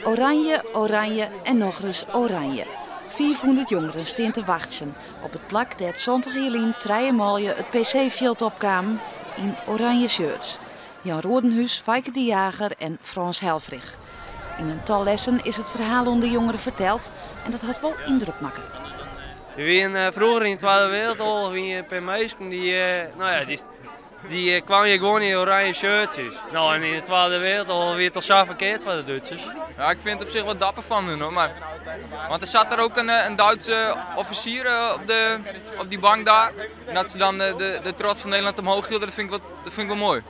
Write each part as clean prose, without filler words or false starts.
Oranje, oranje en nochris oranje. 500 jongeren stean te wachtsjen op it plak dêr't 70 jier lyn trije manlju it PC-fjild opkamen yn oranje shirts. Jan Rodenhuis, Feike de Jager en Frans Helfrich. Yn in tal lessen is it ferhaal oan de jongeren ferteld en dat hat wol yndruk makke. We wienen froeger yn de Twadde Wereldoorlog wie in pear minsken dy, no ja, dy, dy kwamen hjir gewoan yn oranje shirtsjes. No, en yn de Twadde Wereldoorlog wie it al sa ferkeard foar de Dútsers. Ja, ik vind het op zich wel dapper van hun hoor, maar, want er zat er ook een Duitse officier op die bank daar. En dat ze dan de trots van Nederland omhoog hielden, dat vind ik wel mooi.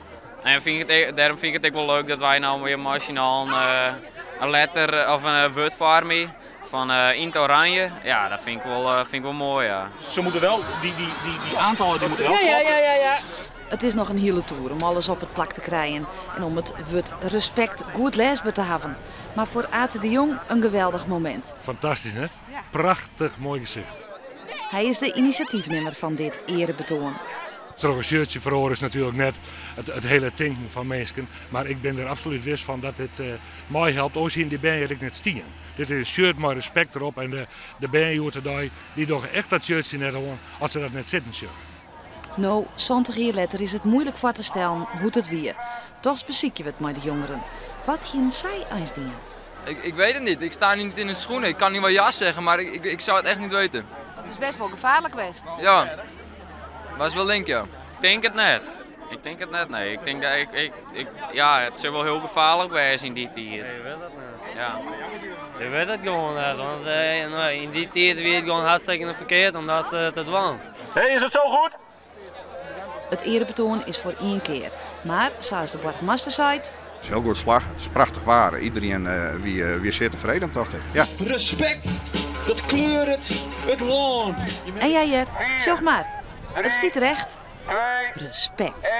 En vind ik het, dêrom fyn ik it ek wol leuk dat wy no wer mei syn allen in letter of in wurd foarmje fan yn it oranje. Ja, dat fyn ik wol moai, ja. Ze moeten wel, die aantallen die moeten wel kloppen. It is noch in hiele toer om alles op it plak te krijen en om it wurd respekt goed lêsber te hawwen. Mar foar Ate de Jong in geweldich momint. Fantastysk, net? Prachtich moai gesicht. Hy is de inisjatyfnimmer fan dit earebetoan. Troch in shirtsje feroare is natuerlik net it hiele tinken fan minsken. Mar ik bin der absolút wis fan dat dit meihelpt. Oars hiene dy bern hjir ek net stien. Dit is in shirt mei respekt derop en de bern hjoed-de-dei dy dogge echt dat shirtsje net oan as se dat net sitten sjogge. No, 70 jier letter is it muoilik foar te stellen hoe't it wie. Dochs besykje we it mei de jongeren. Wat hiene sy eins dien? Ik weet het niet, ik sta nu niet in hun schoenen. Ik kan nu wel ja zeggen, maar ik zou het echt niet weten. It is bêst wol gefaarlik west. Ja, was wel link, ja. Ik tink it net. Ik tink it net, nee. Ik tink dat ik, ja, it sil wol hiel gefaarlik wêze yn dy tiid. Je wit it net. Ja. Je wit it gewoan net, want no, yn dy tiid wie it gewoan hartstikke ferkeard om dat te dwaan. Hey, is it sa goed? It earebetoan is foar ien kear. Mar, sa as de boargemaster seit. It is hiel goed slagge. It is prachtich waar. Iderien wie sear tefreden, tocht ik. Ja. Respekt, dat kleuret it lân. En ja, hear, sjoch mar. It stiet der echt. Respekt.